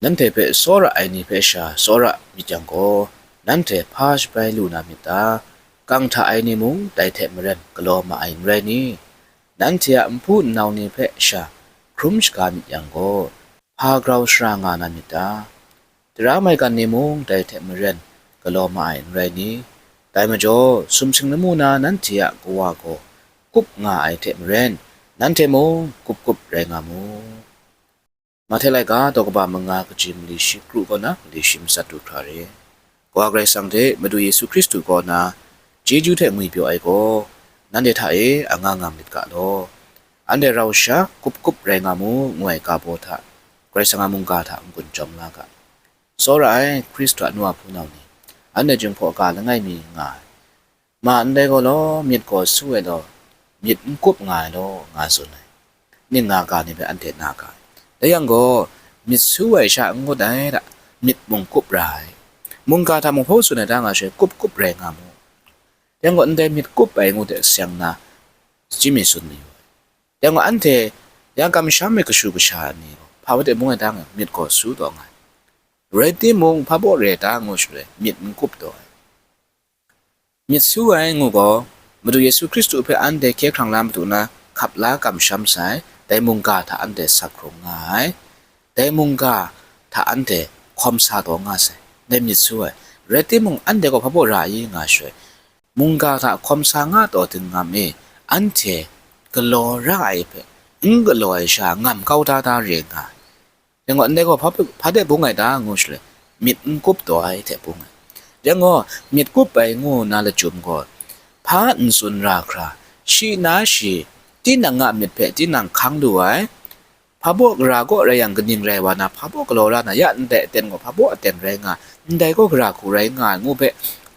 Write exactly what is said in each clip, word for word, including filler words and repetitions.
Nanhte hpe tsawra ai ni hpe sha tsawra myit yang gaw, nanhte hpa shabrai lu na myit ta? Kang hta ai ni mung dai hte maren galaw ma ai n rai ni? Nanhte a npu nnau ni hpe sha hkrum shaga myit yang gaw, hpa grau shara nga na myit ta? Tara maigan ni mung dai hte maren galaw ma ai n rai ni? Dai majaw, sumsing lamu na nanhte a Kawa gaw kup nga ai hte maren, nanhte mung kup kup rai nga mu. Mahte laika daw kaba manga kaji mali shi kru kaw na mali shi matsat du hkra re. Kawa Karai Kasang hte Madu Yesu Hkristu kaw na chyeju hte ngwipyaw ai gaw, nanhte hta e anga ngam lit ga law. Anhte rau sha kup kup rai nga mu, ngu ai ga baw hta, Karai Kasang a mungga hta n-gun jawm nga ga. Tsawra ai Hkristu a nu a hpunau ni, anhte Jinghpaw ga langai mi nga ai. Ma ndai gaw law, myit gaw su ai law, myit n kup nga ai law, nga tsun ai. Ning nga ga ni hpe anhte na ga ai. Dai yang gaw, myit su ai sha n ngut ai da, myit mung kup ra ai. Mungga hta mung hpaw tsun ai da nga she, kup kup rai nga mu. Dai yang gaw, ndai myit kup ai ngu de seng na, chyim mi tsun mayu ai. Dai yang gaw, anhte ya kamsham ai kashu kasha ni gaw, hpa wa de bung ai da nga, myit gaw su taw nga ai. Rai timung, hpa baw re ta ngu shaloi, myit n kup taw ai. Myit su ai ngu gaw, Madu Yesu Hkristu hpe anhte hkye hkrang la madu na hkap la kamsham sai, dai mungga hta anhte sak hkrung nga ai. Dai mungga hta anhte hkawm sa taw nga sai, dai myit su ai. Rai timung, anhte gaw hpa baw ra i nga shaloi, mungga hta hkawm sa nga taw dinglam e, anhte galaw ra ai hpe, n galaw ai sha ngam kau da da re nga ai. Yang gaw, ndai gaw hpa, hpa de bung ai ta ngu shaloi, myit n kup taw ai hte bung ai. Yang gaw, myit kup ai ngu na lachyum gaw, hpa n tsun ra hkra, shi na shi, tinang a myit hpe tinang hkang lu ai, hpa baw gara gaw rai yang, kaning rai wa na, hpa baw galaw ra na, ya ndai aten gaw hpa baw aten rai nga, ndai gaw gara hku rai nga ai ngu hpe,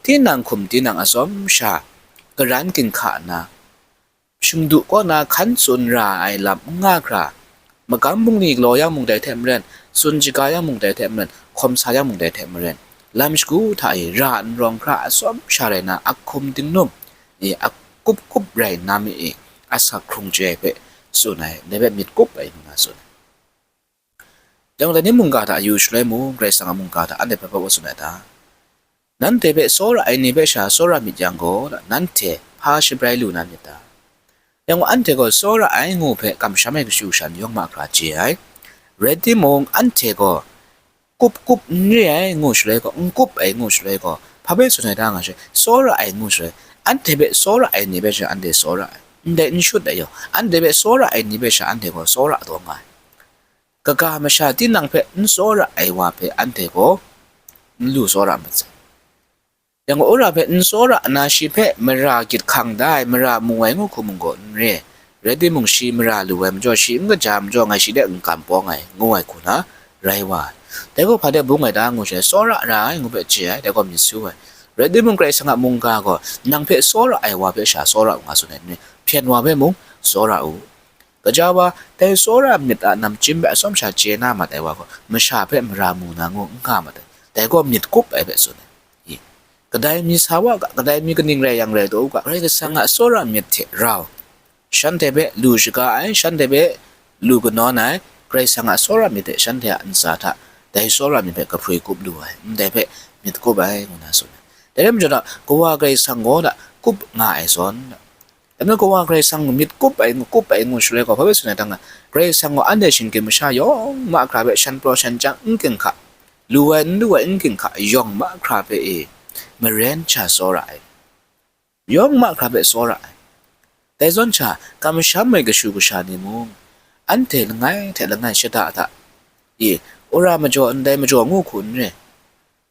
tinang hkum tinang atsawm sha, karan ginhka na, shingdu kaw na hkan tsun ra ai lam n nga hkra, magam bungli galaw yang mung dai hte maren, tsun shaga yang mung dai hte maren, hkawm sa yang mung dai hte maren, lam shagu hta e ra n rawng hkra atsawm sha rai na, a hkum dingnum e, a kup kup rai nna mi e, a sak hkrung chye ai hpe tsun ai, dai hpe myit kup ai ngu na tsun ai. Yang dai ni mungga hta yu shaloi mung, Karai Kasang a mungga hta anhte hpe hpa wa tsun ai ta? Nanhte hpe tsawra ai ni hpe sha tsawra myit yang gaw, nanhte hpa shabrai lu na myit ta? Yang gaw, anhte gaw tsawra ai ngu hpe kamsham ai kashu kasha ni yawng mahkra chye ai. Rai timung, anhte gaw kup kup n re ai ngu shaloi gaw, n kup ai ngu shaloi gaw, hpa hpe tsun ai ta nga she, tsawra ai ngu shaloi, anhte hpe tsawra ai ni hpe sha anhte tsawra ai, ndai n shut ai yawng, anhte hpe tsawra ai ni hpe sha anhte gaw tsawra taw nga ai. Kaga masha tinang hpe n tsawra ai wa hpe anhte gaw n lu tsawra mat sai. Yang gaw, wora hpe n tsawra nna, shi hpe mara gyit hkang da ai, mara mu ai ngu hku mung gaw n re. Rai timung, shi mara lu ai majaw, shi n kaja ai majaw, ngai shi de n kam pawng ai, ngu ai hku na rai wa ai. Dai gaw hpa de bung ai ta ngu shaloi, tsawra ra ai ngu hpe chye ai, dai gaw myit su ai. Rai timung, Karai Kasang a mungga gaw, nang hpe tsawra ai wa hpe sha tsawra u nga tsun ai, hpyen wa hpe mung tsawra u. Gaja wa, dai tsawra myit a namchyim hpe atsawm sha chye na mat ai wa gaw, masha hpe mara mu na ngu n nga mat ai, dai gaw myit kup ai hpe tsun ai. I, kadai mi sa wa ga, kadai mi kaning rai yang rai taw u ga, Karai Kasang a tsawra myit hte rau, shanhte hpe lu shaga ai, shanhte hpe lu kanawn ai, Karai Kasang a tsawra myit hte shanhte a ntsa hta dai tsawra myit hpe kahprui kup lu ai, ndai hpe myit kup ai, ngu na tsun ai. Dai rai majaw na, Kawa Karai Kasang gaw da kup nga ai zawn, Dai majaw, Kawa Karai Kasang myit kup ai, kup ai ngu shaloi gaw, hpa hpe tsun ai ta nga, Karai Kasang gaw anhte shinggyim masha yawng mahkra hpe shan praw shan chyang n ginhka, lu ai n lu ai n ginhka, yawng mahkra hpe e maren sha tsawra ai, yawng mahkra hpe tsawra ai. Dai zawn sha, kamsham ai kashu kasha ni mung, anhte langai hte langai shada hta e, wora majaw ndai majaw ngu hku n re.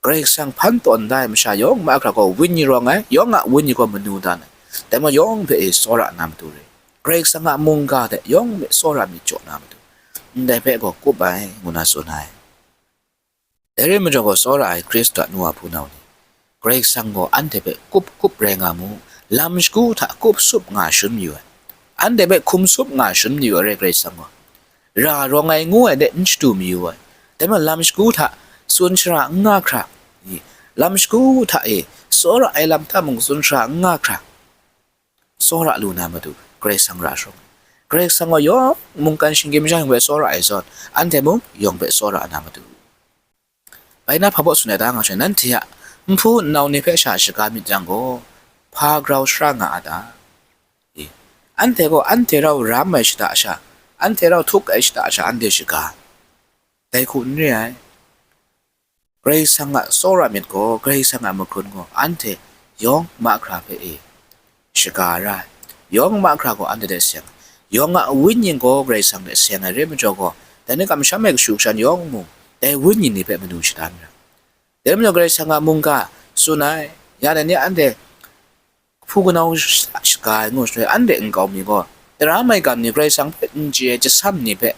Karai Kasang hpan tawn da ai masha yawng mahkra gaw, wenyi rawng ai, yawng a wenyi gaw manu dan ai. Dai majaw yawng hpe e tsawra na matu re. Karai Kasang a mungga hte yawng hpe tsawra myit jaw na matu, ndai hpe gaw kup ai, ngu na tsun ai. Dai rai majaw gaw, tsawra ai Hkristu a nu a hpunau ni, Karai Kasang gaw anhte hpe kup kup rai nga mu, lam shagu hta kup sup nga shun mayu ai. Anhte hpe hkum sup nga shun mayu ai rai Karai Kasang gaw. Ra rawng ai ngu ai de n shadu mayu ai. Dai majaw lam shagu hta tsun shara n nga hkra, i, lam shagu hta e tsawra ai lam hta mung tsun shara n nga hkra, tsawra lu na matu, Karai Kasang ra shawng ai. Karai Kasang gaw yawng mungkan shinggyim masha yawng hpe tsawra ai zawn, anhte mung yawng hpe tsawra na matu. Bai na hpa baw tsun ai da nga she, nanhte a nhpu nnau ni hpe sha shaga myit yang gaw, hpa grau shara nga a ta? E, anhte gaw anhte rau ram ai shada sha, anhte rau htuk ai shada sha anhte shaga, dai hku n re ai. Karai Kasang a tsawra myit gaw, Karai Kasang a mahkrun gaw, anhte yawng mahkra hpe e shaga ra ai. Yawng mahkra gaw anhte hte seng ai. Yawng a wenyi gaw Karai Kasang hte seng ai rai majaw gaw, dai ni kamsham ai kashu kashan yawng mung, dai wenyi ni hpe manu shadan ra ai. Dai majaw Karai Kasang a mungga tsun ai, ya dai ni anhte hpu kanau sh-, shaga ai ngu shaloi, anhte nkau mi gaw, tara maigan ni Karai Kasang hpe n chye ai jasam ni hpe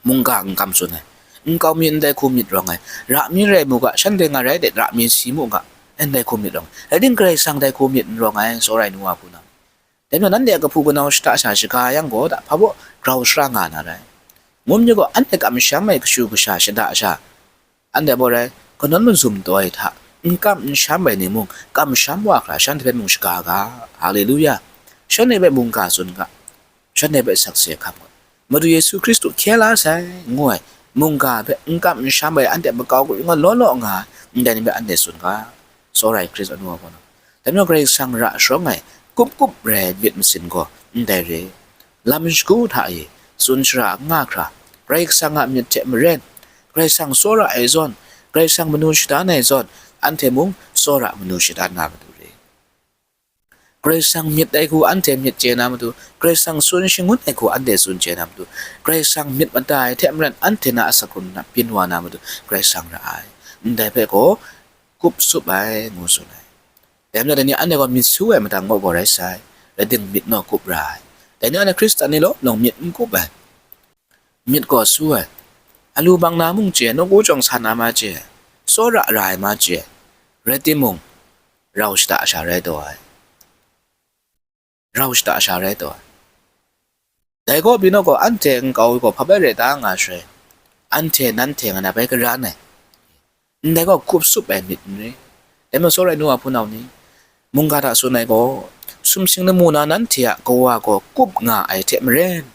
mungga n kam tsun ai. Nkau mi ndai hku myit rawng ai. Ra mi rai mu ga, shanhte nga rai de, ra mi si mu ga, ndai hku myit rawng ai. Rai tim, Karai Kasang dai hku myit n rawng ai, tsawra ai nu wa hpu nau. Dai majaw nanhte a kahpu kanau shada sha shaga yang gaw, da hpa baw grau shara nga na rai. Ngu myit gaw, anhte kamsham ai kashu kasha shada sha, anhte baw rai, kanawn mazum taw ai hta, n kam n sham ai ni mung, kamsham wa hkra shanhte hpe mung shaga ga. Haleluya! Shanhte hpe mungga tsun ga, shanhte hpe sakse hkam ga. Madu Yesu Hkristu hkye la sai, ngu ai mungga hpe n kam n sham ai, anhte makau kari nga law law nga ai, ndai ni hpe anhte tsun ga. Tsawra ai Hkristu a nu wa hpu nau. Dai majaw Karai Kasang ra sharawng ai, kup kup rai ai myit masin gaw ndai re. Lam shagu hta e, tsun shara n nga hkra, Karai Kasang a myit hte maren, Karai Kasang tsawra ai zawn, Karai Kasang manu shadan ai zawn, anhte mung tsawra manu shadan na matu re. Karai Kasang myit ai hku anhte myit chye na matu, Karai Kasang tsun shangun ai hku anhte tsun chye na matu, Karai Kasang myit mada ai hte maren anhte na a sakrun na byin wa na matu, Karai Kasang ra ai. Ndai hpe gaw, kup tsup ai, ngu tsun ai. Dai majaw dai ni anhte gaw myit su ai matang gaw gaw rai sai, rai tim, myit naw kup ra ai. Dai ni anhte Hkristan ni law nang myit n kup ai. Myit gaw su ai. Alu bang na mung chye, nawku jawng sa na ma chye, tsawra ra ai ma chye, rai timung, rau shada sha rai taw ai. Rau shada sha rai taw ai. Dai gaw byin u gaw, anhte nkau gaw hpa bai rai ta nga shaloi, anhte nanhte nga na bai karan ai. Ndai gaw kup tsup ai myit n rai. Dai majaw tsawra ai nu wa hpu nau ni, mungga hta tsun ai gaw, sumsing lamu na nanhte a kawa gaw kup nga ai hte maren,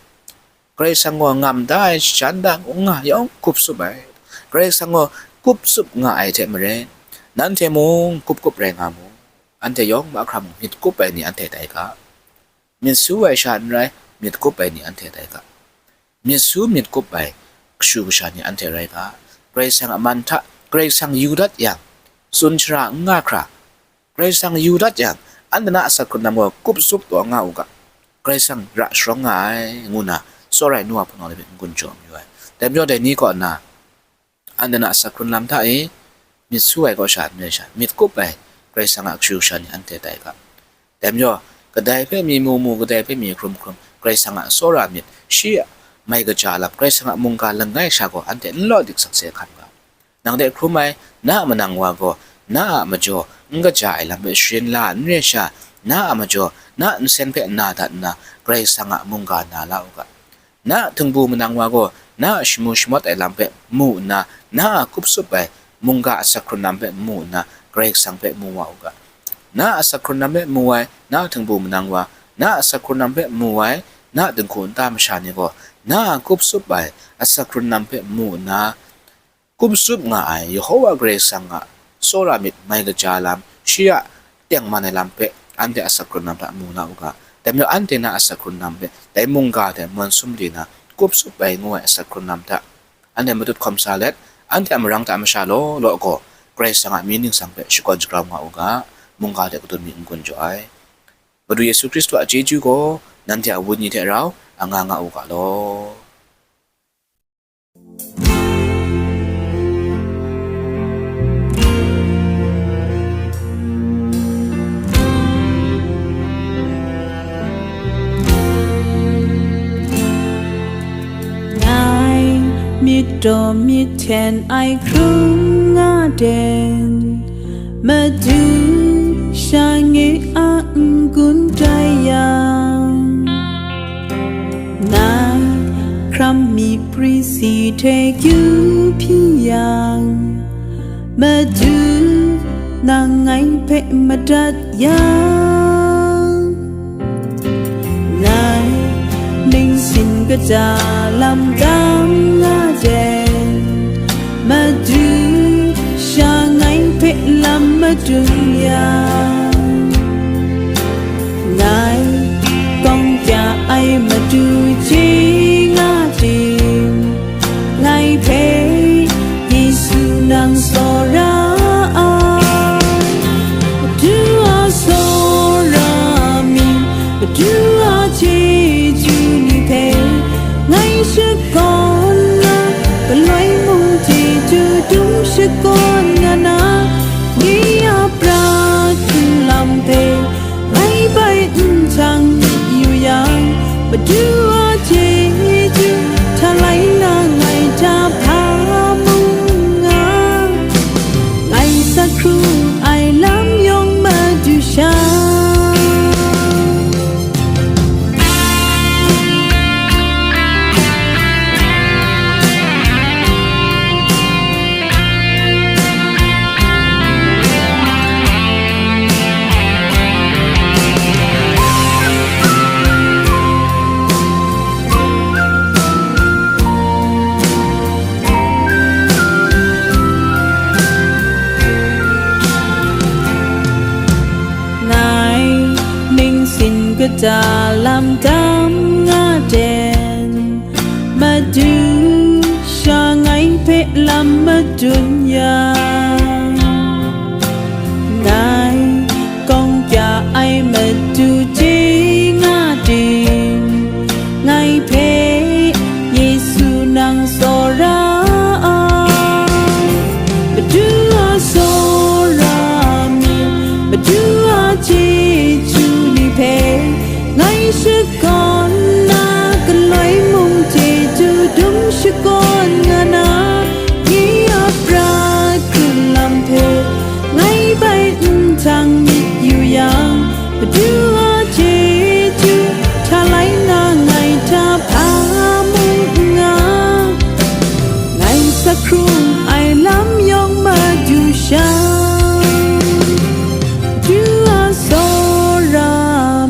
Karai Kasang gaw ngam da ai, jan da n-gun nga yawng kup tsup ai. Karai Kasang gaw kup tsup nga ai hte maren, nanhte mung kup kup rai nga mu. Anhte yawng mahkra mung myit kup ai ni anhte tai ga. Myit su ai sha n rai, myit kup ai ni anhte tai ga. Myit su myit kup ai kashu kasha ni anhte rai ga. Karai Kasang a man hta Karai Kasang yu dat yang, tsun shara n nga hkra, Karai Kasang yu dat yang, anhte na a sakrun lam gaw kup tsup taw nga u ga. Karai Kasang ra sharawng nga ai, ngu nna tsawra ai nu wa hpu nau ni hpe n-gun jaw mayu ai. Dai majaw dai ni kaw nna, anhte na a sakrun lam hta e, myit su ai kaw sha n rai sha, myit kup ai Karai Kasang a kashu kasha ni anhte tai ga. Dai majaw, kadai hpe mi mu mu, kadai hpe mi hkrum hkrum, Karai Kasang a tsawra myit, shi a mai kaja lam, Karai Kasang a mungga langai sha gaw anhte n law dik sakse hkam ga. Nang de hkrum ai, na a manang wa gaw, na a majaw n kaja ai lam hpe sharin la n re sha, na a majaw, na nsen hpe na dat nna, Karai Kasang a mungga na la u ga. Na a htingbu manang wa gaw, na a shamu shamawt ai lam hpe mu nna, na a kup tsup ai mungga a sakrun lam hpe mu nna, Karai Kasang hpe mu wa u ga. Na a sakrun lam hpe mu ai, na a htingbu manang wa, na a sakrun lam hpe mu ai, na a dinghku nta masha ni gaw, na a kup tsup ai a sakrun lam hpe mu nna, kup tsup nga ai Yehova Karai Kasang a tsawra myit mai kaja lam, shi a tengman ai lam hpe anhte a sakrun lam hta mu na u ga. Dai majaw anhte na a sakrun lam hpe dai mungga hte mawn sumri na kup tsup ai ngu ai a sakrun lam hta anhte matut hkawm sa let, anhte a marang hta masha law law gaw Karai Kasang a mying ningsang hpe shakawn shagrau nga u ga, mungga hte kadun mi n-gun jaw ai. Madu Yesu Hkristu a chyeju gaw nanhte a wenyi hte rau anga nga u ga law. Ngai myit daw myit hten ai hkrum nga den, Madu shange a n-gun tai yang, ngai hkram mi pri si hte kyu hpyi yang, Madu nang ngai hpe madat yang, ngai ningsin kaja lam tam nga den, Madu dun yang, ngai kawng kya ai matu chye nga ting, ngai hpe Yesu nang tsawra ai. Madu a tsawra myit, Madu a chyeju ni hpe ngai shakawn na, galoi mung chyeju dum shakawn nga na, nye a pra hkrun lam hpe ngai bai n htang myit yu yang, Madu a chyeju hta lai na ngai hta hpa mung n nga, ngai sa hkrung ai lam yawng madu sha. Ngai ningsin kata lam tam nga ten, Madu sha ngai hpe lam madun yang, ngai kawng kya ai matu chye nga ting, ngai hpe Yesu nang tsawra ai. Madu a tsawra myit, Madu a chyeju ni hpe ngai shakawn na, galoi mung chyeju dum shakawn nga na, nye a pra hkrun lam hpe ngai bai n htang myit yu yang, Madu a chyeju hta lai na ngai hta hpa mung n nga, ngai sa hkrung ai lam yawng madu sha. Madu a tsawra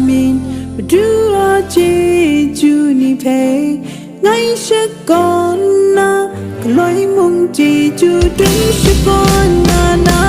myit, Madu a chyeju ni hpe ngai shakawn na, galoi mung chyeju dum shakawn nga na,